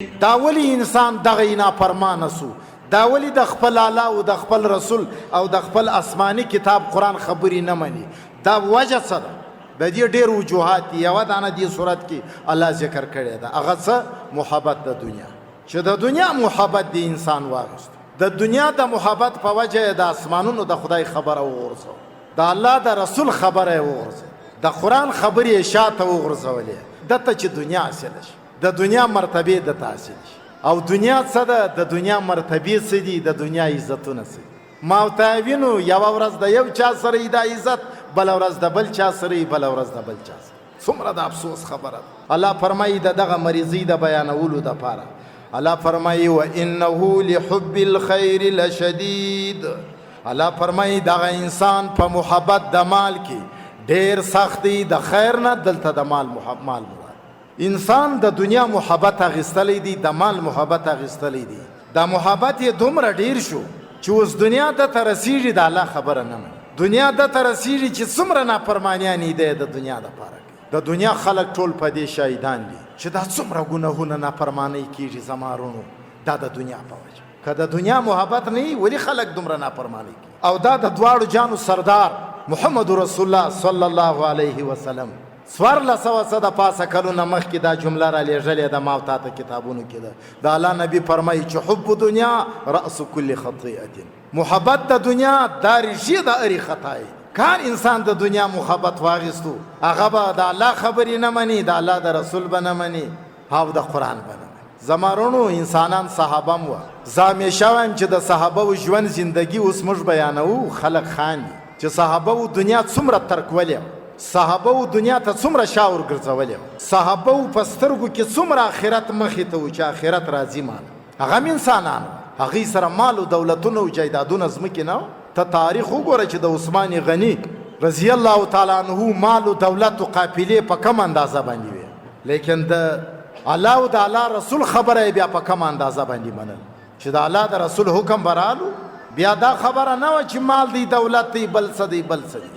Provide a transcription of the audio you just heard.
دا ولی انسان دغه نافرمانه سو؟ دا ولی د خپل الله او د خپل رسول او د خپل آسماني کتاب قرآن خبرې نه مني؟ دا وجه څه ده؟ د دې ډېر وجوهات دي. یوه دانه دې صورت کې الله ذکر کړې ده، هغه څه؟ محبت د دنیا. چې د دنیا محبت دی انسان واغست، د دنیا د محبت په وجه یې د آسمانونو د خدای خبره وغورځوه، د الله د رسول خبره یې وغورځوه، د قرآن خبرې یې شاته وغورځولې، ده ته چې دنیا حاصله شي، د دنیا مرتبې ده ته حاصل شي. او دنیا څه ده؟ د دنیا مرتبې څه دي؟ د دنیا عزتونه څه دي؟ ما او تا وینو، یوه ورځ د یو چا سره دا عزت، بله ورځ د بل چا سره، بله ورځ د بل چا سره. څومره د افسوس خبره ده. الله فرمایي د دغه مریضۍ د بیانولو دپاره، الله فرمایي وانه لحب الخیر لشدید. الله فرمایي دغه انسان په محبت د مال کې ډیر سخت دی، د خیر نه دلته د مال مال مراد. انسان د دنیا محبت اخیستلی دی، د مال محبت اخیستلی دی. دا محبت یې دومره ډیر شو چې اوس دنیا ده ته رسیږي، د الله خبره نه مني. دنیا ده ته رسیږي چې څومره نافرمانیانې دی د دنیا دپاره کوي. د دنیا خلک ټول په دې شاهدان دي چې دا څومره ګناهونه نافرمانۍ کیږي زما وروڼو، دا د دنیا په وجه. که د دنیا محبت نه وي، ولې خلک دومره نافرمانۍ کوي؟ او دا د دواړو جانو سردار محمد رسول الله صلی الله علیه وسلم 1400 څه د پاسه کلونه مخکې دا جمله را لېږلې ده، ما او تا ته کتابونو کې ده. د الله نبی فرمایي چې حب دنیا رأس کل خطیئة، محبت د دنیا دا ریښې د هرې خطا دی. کار انسان د دنیا محبت واغستو، هغه به د الله خبرې نه مني، د الله د رسول به نه مني او د قرآن به نه مني. زما وروڼو، انسانان صحابه هم وه. زه همیشه وایم چې د صحابه و ژوند زندګي اوس موږ بیانوو، خلک خاندي چې صحابه و دنیا څومره ترکولې وه، صحابه و دنیا ته څومره شا ورګرځولې وه، صحابه و په سترګو کې څومره آخرت مخې ته و چې آخرت راځي. مال هغه هم انسانان وه، هغوی سره مال و دولتونه او جایدادونه ځمکې نه وه. ته تاریخ وګوره چې د عثمان غني رضی الله تعالی عنه مال و دولت و قافلې په کم اندازه باندې وې، لیکن د الله او د الله رسول خبره یې بیا په کمه اندازه باندې منل چې د الله د رسول حکم به رالو. بیا دا خبره نه وه چې مال دی، دولت دی، بل څه دی، بل څه دی.